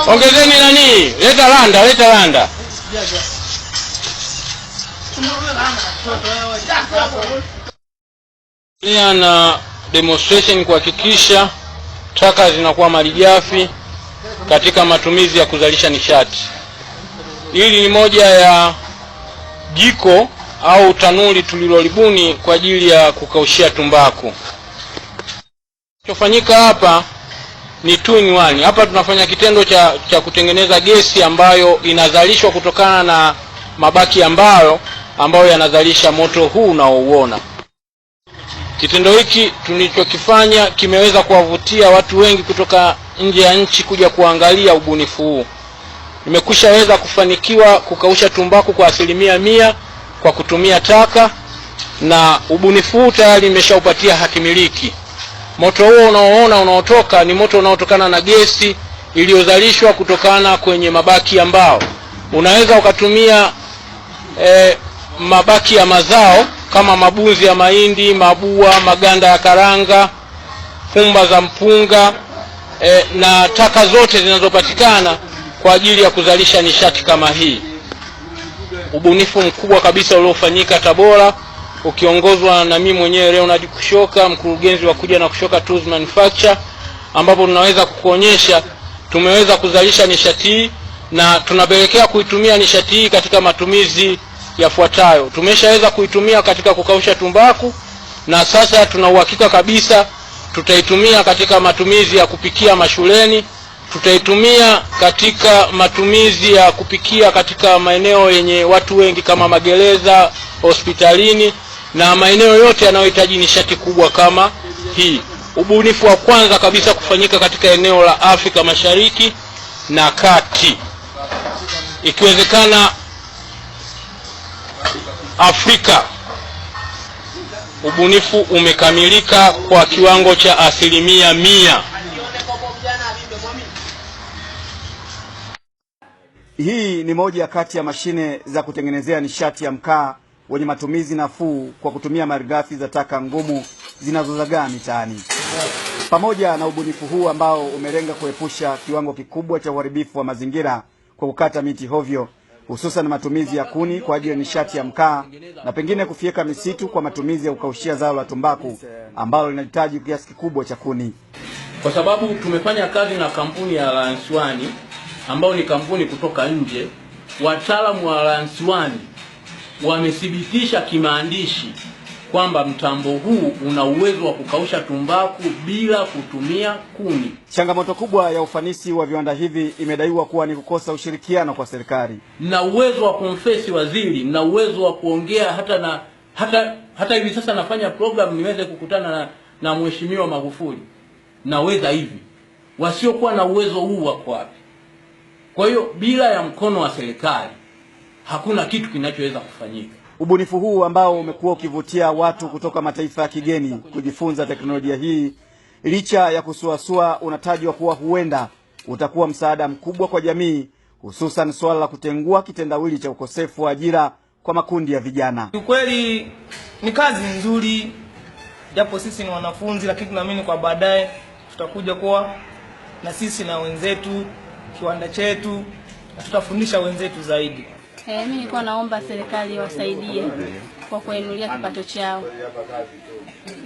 Ongezeni nani? Leta landa, leta landa. Na demonstration kuhakikisha taka zinakuwa malighafi katika matumizi ya kuzalisha nishati. Hili ni moja ya jiko au tanuri tulilolibuni kwa ajili ya kukaushia tumbaku. Kinachofanyika hapa ni two in one. Hapa tunafanya kitendo cha kutengeneza gesi ambayo inazalishwa kutokana na mabaki ambayo yanazalisha moto huu unaouona. Kitendo hiki tulichokifanya kimeweza kuwavutia watu wengi kutoka nje ya nchi kuja kuangalia ubunifu huu. Nimekushaweza kufanikiwa kukausha tumbaku kwa 100% kwa kutumia taka, na ubunifu huu tayari nimeshaupatia hatimiliki. Moto huo unaoona unaotoka ni moto unaotokana na gesi iliyozalishwa kutokana kwenye mabaki ya mbao. Unaweza ukatumia mabaki ya mazao kama mabunzi ya mahindi, mabua, maganda ya karanga, pumba za mpunga na taka zote zinazopatikana kwa ajili ya kuzalisha nishati kama hii. Ubunifu mkubwa kabisa uliofanyika Tabora ukiongozwa na mimi mwenyewe Leonard Kushoka, mkurugenzi wa Kuja na Kushoka Tools Manufacture, ambapo tunaweza kukuonyesha tumeweza kuzalisha nishati hii na tunapelekea kuitumia nishati hii katika matumizi yafuatayo. Tumeshaweza kuitumia katika kukausha tumbaku na sasa tuna uhakika kabisa tutaitumia katika matumizi ya kupikia mashuleni, tutaitumia katika matumizi ya kupikia katika maeneo yenye watu wengi kama magereza, hospitalini na maeneo yote yanayohitaji nishati kubwa kama hii. Ubunifu wa kwanza kabisa kufanyika katika eneo la Afrika Mashariki na Kati, ikiwezekana Afrika. Ubunifu umekamilika kwa kiwango cha 100%. Hii ni moja kati ya mashine za kutengenezea nishati ya mkaa wenye matumizi nafuu kwa kutumia malighafi za taka ngumu zinazozagaa mitaani. Pamoja na ubunifu huu ambao umelenga kuepusha kiwango kikubwa cha uharibifu wa mazingira kwa kukata miti hovyo, hususan matumizi ya kuni kwa ajili ya nishati ya mkaa na pengine kufyeka misitu kwa matumizi ya kukaushia zao la tumbaku ambalo linahitaji kiasi kikubwa cha kuni. Kwa sababu tumefanya kazi na kampuni ya Alliance One ambayo ni kampuni kutoka nje, wataalamu wa Alliance One wamethibitisha kimaandishi kwamba mtambo huu una uwezo wa kukausha tumbaku bila kutumia kuni. Changamoto kubwa ya ufanisi wa viwanda hivi imedaiwa kuwa ni kukosa ushirikiano kwa serikali. Na uwezo wa kumfesi waziri, na uwezo wa kuongea hata hivi sasa nafanya program niweze kukutana na Mheshimiwa Magufuli. Naweza hivi. Wasiokuwa na uwezo huu wako wapi? Kwa hiyo bila ya mkono wa serikali hakuna kitu kinachoweza kufanyika. Ubunifu huu ambao umekuwa ukivutia watu kutoka mataifa ya kigeni kujifunza teknolojia hii, licha ya kusuasua, unatajwa kuwa huenda utakuwa msaada mkubwa kwa jamii, hususan swala la kutengua kitendawili cha ukosefu wa ajira kwa makundi ya vijana. Kiukweli ni kazi nzuri, japo sisi ni wanafunzi, lakini tunaamini kwa baadaye tutakuja kuwa na sisi na wenzetu kiwanda chetu na tutafundisha wenzetu zaidi. Mimi nilikuwa naomba serikali wasaidie kwa kuinulia kipato chao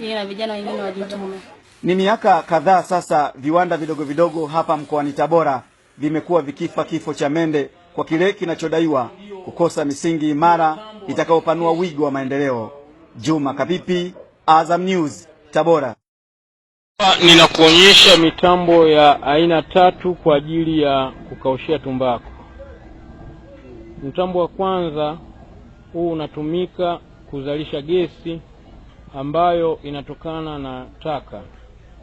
ili na vijana wengine wajitume. Ni miaka kadhaa sasa viwanda vidogo vidogo hapa mkoani Tabora vimekuwa vikifa kifo cha mende kwa kile kinachodaiwa kukosa misingi imara itakayopanua wigo wa maendeleo. Juma Kapipi, Azam News, Tabora. Ninakuonyesha mitambo ya aina tatu kwa ajili ya kukaushia tumbaku. Mtambo wa kwanza huu unatumika kuzalisha gesi ambayo inatokana na taka.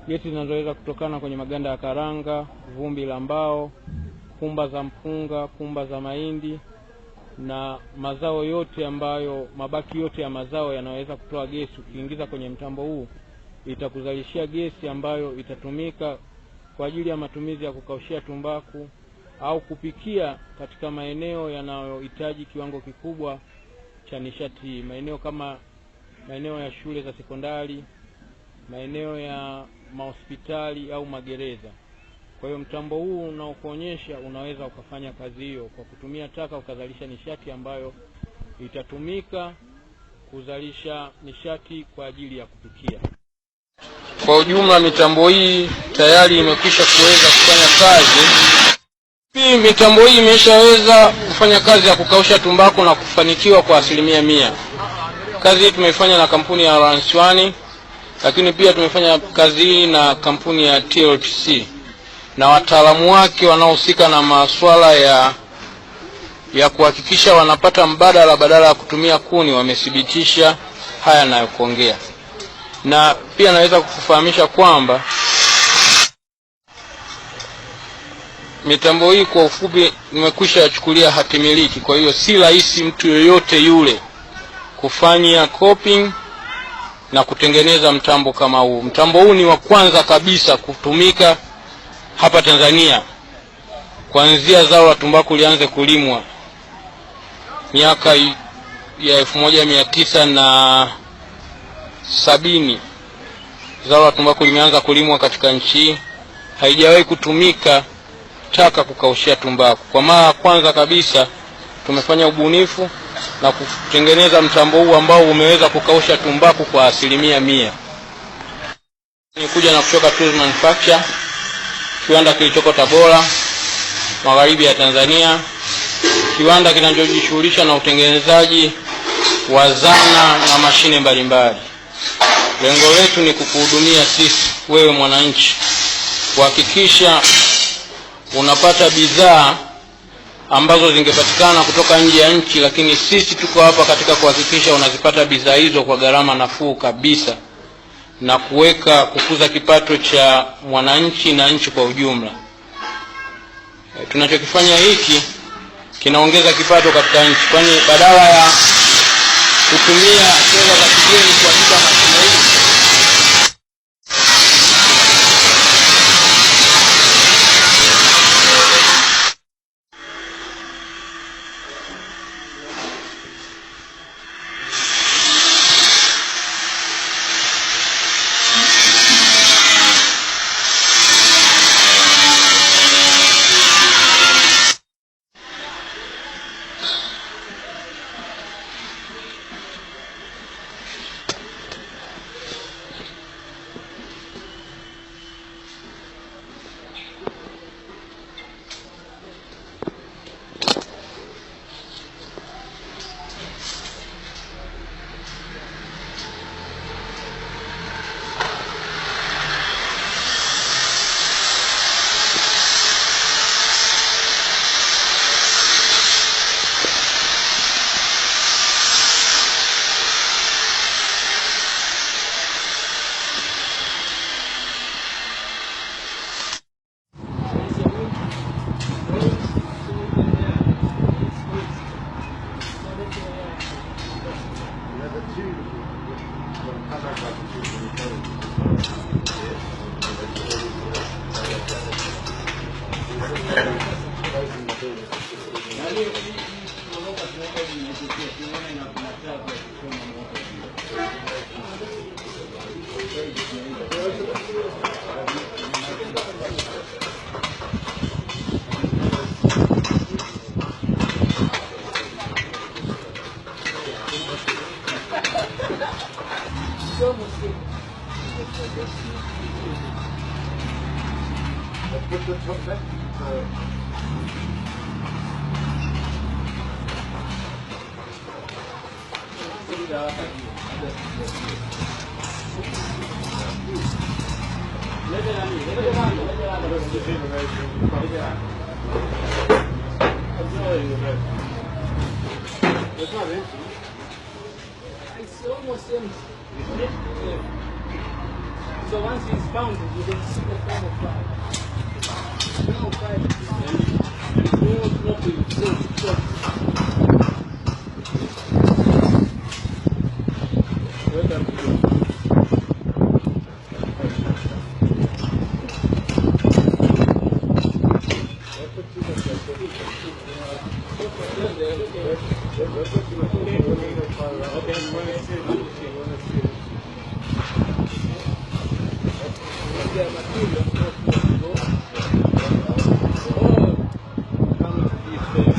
Gesi zinazoweza kutokana kwenye maganda ya karanga, vumbi la mbao, pumba za mpunga, pumba za mahindi na mazao yote ambayo mabaki yote ya mazao yanaweza kutoa gesi. Ukiingiza kwenye mtambo huu itakuzalishia gesi ambayo itatumika kwa ajili ya matumizi ya kukaushia tumbaku au kupikia katika maeneo yanayohitaji kiwango kikubwa cha nishati, maeneo kama maeneo ya shule za sekondari, maeneo ya mahospitali au magereza. Kwa hiyo mtambo huu unaokuonyesha unaweza ukafanya kazi hiyo kwa kutumia taka ukazalisha nishati ambayo itatumika kuzalisha nishati kwa ajili ya kupikia. Kwa ujumla mitambo hii tayari imekwisha kuweza kufanya kazi. Mitambo hii imeshaweza kufanya kazi ya kukausha tumbaku na kufanikiwa kwa 100%. Kazi hii tumeifanya na kampuni ya Ranswani, lakini pia tumefanya kazi hii na kampuni ya TLTC na wataalamu wake wanaohusika na masuala ya kuhakikisha wanapata mbadala badala ya kutumia kuni, wamethibitisha haya nayokuongea. Na pia naweza kukufahamisha kwamba mitambo hii kwa ufupi nimekwisha yachukulia hatimiliki. Kwa hiyo si rahisi mtu yoyote yule kufanya copying na kutengeneza mtambo kama huu. Mtambo huu ni wa kwanza kabisa kutumika hapa Tanzania kuanzia zao la tumbaku lianze kulimwa miaka ya 1970. Zao la tumbaku limeanza kulimwa katika nchi hii, haijawahi kutumika taka kukaushia tumbaku. Kwa mara ya kwanza kabisa tumefanya ubunifu na kutengeneza mtambo huu ambao umeweza kukausha tumbaku kwa 100%. Nikuja na kutoka Tools Manufacture, kiwanda kilichoko Tabora, magharibi ya Tanzania, kiwanda kinachojishughulisha na utengenezaji wa zana na mashine mbalimbali. Lengo letu ni kukuhudumia sisi, wewe mwananchi, kuhakikisha unapata bidhaa ambazo zingepatikana kutoka nje ya nchi, lakini sisi tuko hapa katika kuhakikisha unazipata bidhaa hizo kwa gharama nafuu kabisa na kuweka kukuza kipato cha mwananchi na nchi kwa ujumla. Tunachokifanya hiki kinaongeza kipato katika nchi, kwani badala ya kutumia fedha za kigeni kuagiza mashine hii It's almost empty. Yeah. So once it's found, you can see the form of fire. Form of fire. And all smoking, so. Welcome. All come to this